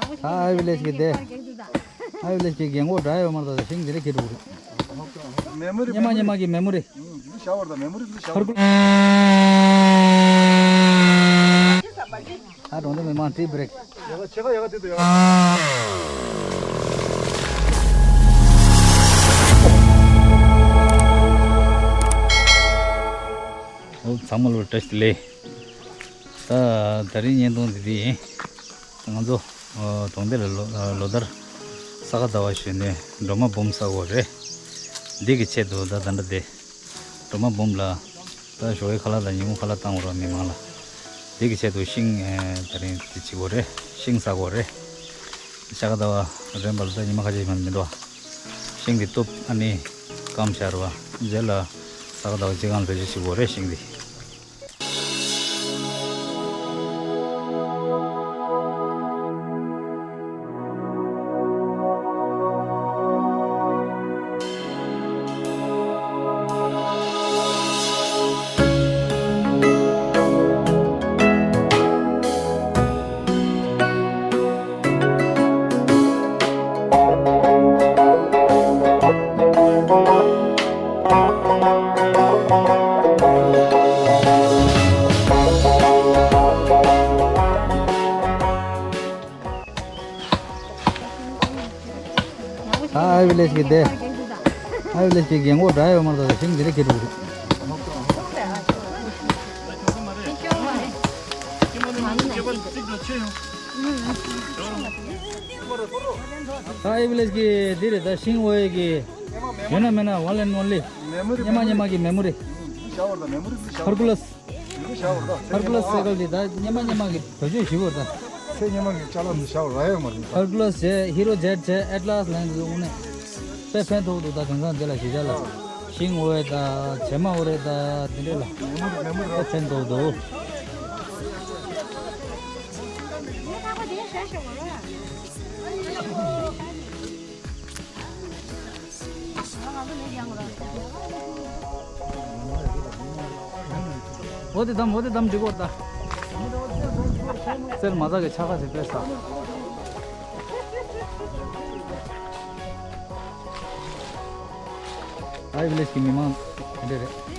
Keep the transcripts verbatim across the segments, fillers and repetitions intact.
ཨའི་བི་ལེཇ་གི་དེ། ཨའི་བི་ལེཇ་གི་རྒན་གོག་འདྲ་ཡོད་མ་རེད། ད་ཤིང་དེ་རེ་ཁྱེར་འགྲོ་གི་རེད། མེ་མོ་རི། ཉི་མ་ཉི་མ་གི་མེ་མོ་རི། འདི་ཤ་བར་ད་མེ་མོ་རི་འདི་ཤ་བར། ཨ་གྲོང་སྡེ་མི་མང་ཏི་བྷི་རེག་ཡ་ག་ཆེ་ག་ཡ་ག་དེ་དུ་ཡ་ག་ཨོ་ཚང་མ་ལོ་བཀྲ་ཤིས་བདེ་ལེགས། ད་ད་རིང་བརྙན་ཐུང་འདི་འདི་ཡིན། ང་ཚོ་གྲོང་སྡེ་ལ་ལོ་ལོ་ལྟར་ས་ག་ཟླ་བ་གཞོན་ནུའི་སྒྲོལ་མ་འབུམ་བསག་གོ་རེད། འདི་གི་ཆེད་དུ་ད་ད་འདྲ་དེ་སྒྲོལ་མ་འབུམ་ལ་ད་ཞོགས་ཀའི་ཁ་ལག་དང་ཉིན་གུང་ཁ་ལག་བཏང་བ་ར་མི་མང་ལ། འདི་གི་ཆེད་དུ་ཤིང་ད་རིང་དེ་བྱེད་གོ་རེད། ཤིང་བསག་གོ་རེད། ཤ་ག་ཟླ་བ་རན་པ་ལ་ད་ཉི་མ་ཁ་ཤས་མ་མི་འདུག་ཤིང་དེ་གཏུབ་ཨ་ནི་སྐམ་ཤར་བ་རྗེས་ལ་ས་ག་ཟླ་བ་གཅིག་གང་ལ་བེད་སྤྱོད་བྱེད་གོ་རེད་ཤིང་དེ། ཨའི་བི་ལེཇ་གི་དེ། ཨའི་བི་ལེཇ་གི་རྒན་གོག་འདྲ་ཡོད་མ་རེད། ད་ཤིང་འདི་རེ་ཁྱེར་འགྲོ་གི་རེད། ཨའི་བི་ལེཇ་གི་འདི་རེད། ད་ཤིང་འོ་ཡེ་གི་ཡོད་ན་མེད་ན་ཝན་ཨེན་ཨོན་ལི། མེ་མོ་རི། ཉི་མ་ཉི་མ་གི་མེ་མོ་རི། ཤ་བར་ད་མེ་མོ་རི་འདི་ཤ་བར། ཧར་ཀུ་ལས། ཧར་ཀུ་ལས་སའི་ཀལ་འདི་ད་ཉི་མ་ཉི་མ་གི་བེད་སྤྱོད་བྱེད་དགོས་ད། ཚེ་ཉི་མ་གི་ཅ་ལག་འདི་ཤ་བར་ར་ཡོད་མ་རེད་ད། ཧར་ཀུ་ལས་བྱས། ཧི་རོ་ཇེཊ་བྱས། ཨེ་ཏི་ལ་སི་ལེན་འདུག་དངོས་གནས་དཔེ་ཕན་ཐོགས་འདུག་ད་དེང་སང་འདི་ལ་གཞིས་ཆགས་ལ་ཤིང་འོ་ཡེ་ད་བྱེ་མ་འོ་ཡེ་ད་འདི་འདྲ་ལ་དཔེ་ཕན་ཐོགས་འདུག་འོ་དེ་དམ། འོ་དེ་དམ་འགྲིག་གོ་ད། གསེར་མ་ཚ་གི་ཆ་ཁ་ཞིག་དཔེ་ས། ཨའི་བི་ལེཇ་གི་མི་མང་དེ་འདྲ་རེད།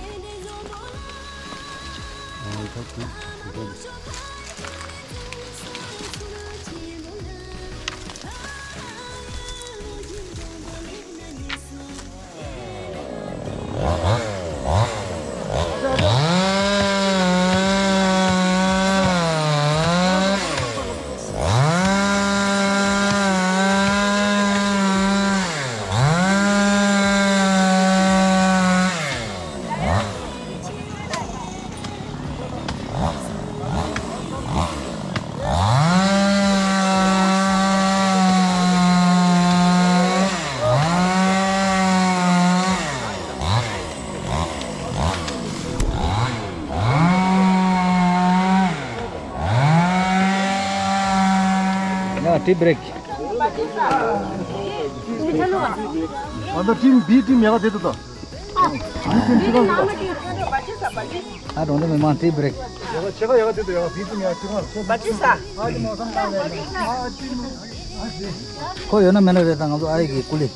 ཡ་ཏི་བྷི་རེག་ཨ་ད་ཊིམ་བི་ཊིམ་ཡ་ག་དེ་ཏོ་ཏོ། ཨ་གྲོང་སྡེ་མི་མང་ཏི་བྷི་རེག་ཁོ་ཡོད་ན་མེད་ན་རེད། ད་ང་ཚོ་ཨ་ཡེ་གི་ཀུ་ལི།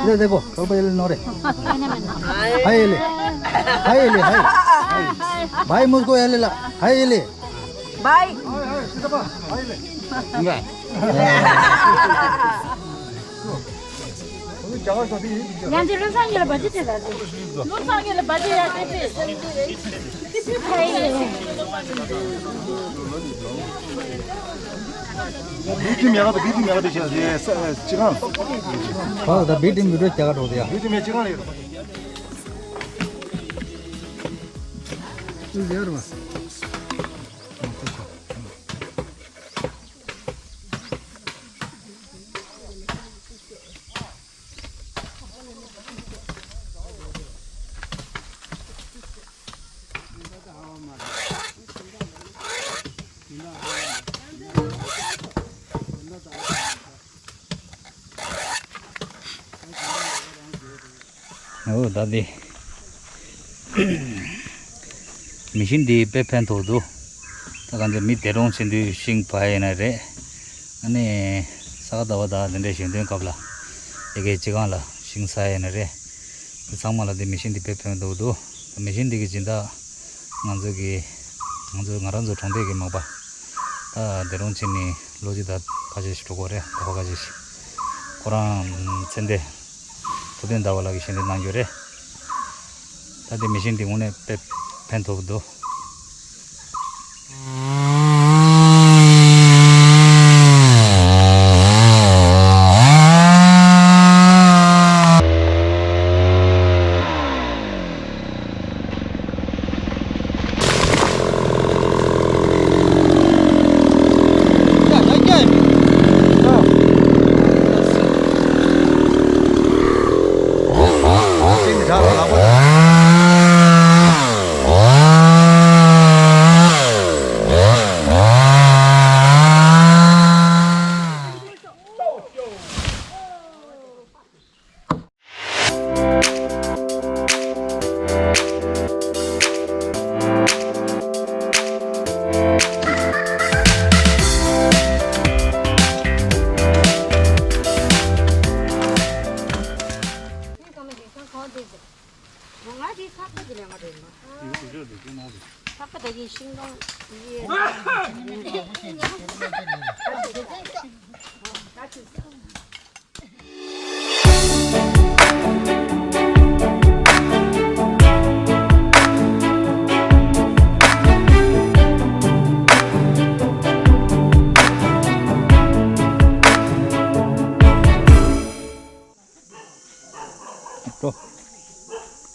ལེ་དེ་ཀོ། ཁོ་པ་ཡེ་ལེ་ནོ་རེ། ཧ་ཡེ་ལེ། ཧ་ཡེ་ལེ། ཧ་ཡེ། བའི་མུ་ཀོ་ཡེ་ལེ་ལ། ཧ་ཡེ་ལེ། བའི། ཡང་ཅི་བློ་བཟང་གཉིས་ལ་བ་ཅི་བྱེད་ད། བློ་བཟང་གཉིས་ལ་བ་ཅི་ཡ་ཅི་བྱེད། བི་ཊིམ་ཡ་ག་དང་བི་ཊིམ་ཡ་ག་དེ་བྱས་ཏེ་ཅི་གང་། ཨ་ད་བི་ཊིམ་བི་ཌིའོ་རྒྱ་གར་འགྲོ་དེ་ཡ། བི་ཊིམ་ཡ་ཅི་གང་ལ་ཡོད། འོ་ད་འདི་མི་ཤིན་འདི་དཔེ་ཕན་ཐོགས་འདུག་ད་གང་ཚེ་མི་སྡེ་གྲོངས་ཕྱིན་དུས་ཤིང་བ་ཡིན་ན་རེད། ཨ་ནི་ས་ག་ཟླ་བ་དང་དེ་འདྲའི་གཞོན་སྟོན་སྐབས་ལ་ཡ་གི་སྤྱི་ཁང་ལ་ཤིང་ཟ་ཡས་ནི་རེད། དེ་ཚང་མ་ལ་དེ་མི་ཤིན་འདི་དཔེ་ཕན་ཐོགས་འདུག་དེ་མི་ཤིན་འདི་གི་སྦྱིན་བདག་ང་ཚོ་གི་ང་ཚོ་ང་རང་ཚོ་གྲོང་སྡེ་གི་མག་པ། ད་དེ་རུང་ཕྱིན་ནི་ལོ་གཅིག་དང་ཁ་ཤས་ཤིག་འགྲོ་གི་རེད། ད་ཕ་ཁ་ཤས་ཤིག་ཁོ་རང་ཚེ་འདས་ཐུབ་བསྟན་ཟླ་བ་ལགས་ཀྱིས་ཞལ་འདེབས་གནང་རྒྱུ་རེད། ད་དེ་མི་ཤིན་འདི་དངོས་གནས་དཔེ་ཕན་ཐོགས་འདུག་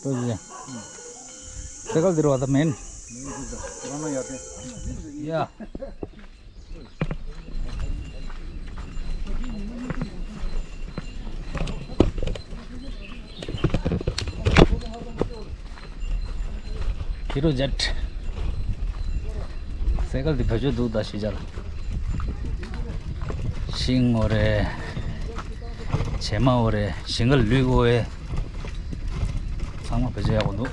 འགྲོ། འགྲོ་ཟེར། སེ་གལ་འདིར་བ་ད་མེན། ཡ། ཁྱི་རོ་ཇེཊ། སེ་གལ་འདི་བེད་སྤྱོད་འདུག་ད་ཤི་ཅ་ལ། ཤིང་འོ་རེད། བྱེ་མ་འོ་རེད། ཞིང་ཁ་ལུད་འོ་ཨེ། ཚང་མ་བེད་སྤྱོད་ཡག་པོ་འདུག་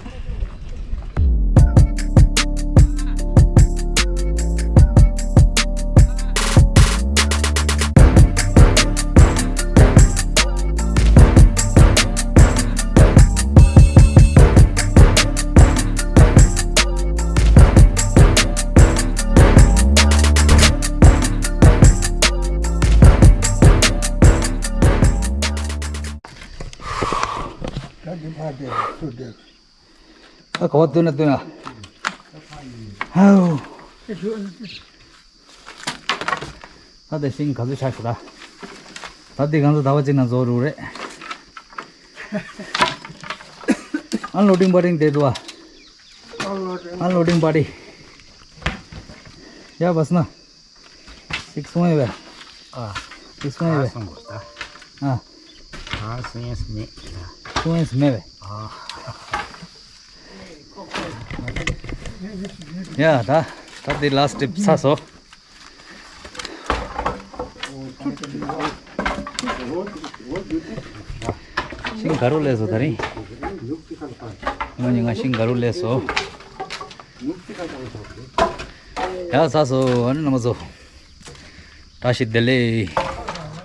ད་ག་བ་བཏོན་ན་བཏོན་ན། ཧའོ། ད་དེ་ཤིང་ག་ཚོད་ཆགས་ཤག་ད། ད་དེ་གང་ཚོད་ཟླ་བ་གཅིག་ནང་རྫོགས་འགྲོ་རེད། Unloading party དེ་འདུག་ཨ། Unloading party. ཡ་བས་ན། ཤིག་སོང་ཡོད་པས། ཨ། ཤིག་སོང་ཡོད་པས། སོང་དགོས་ད། ཨ། ཨ་སོང་ཡས་མེད། སོང་ཡས་མེད་པས། ཨ། ཡ་ད་ད་དེ་last trip ཚར་སོང་། ཤིང་ག་རུ་སླེབས་སོང་ད་རིང་། ང་ཉིན་ང་ཤིང་ག་རུ་སླེབས་སོང་། ཡ་ཚར་སོང་ཨ་ནི་རྣམ་པ་ཚོ། བཀྲ་ཤིས་བདེ་ལེགས།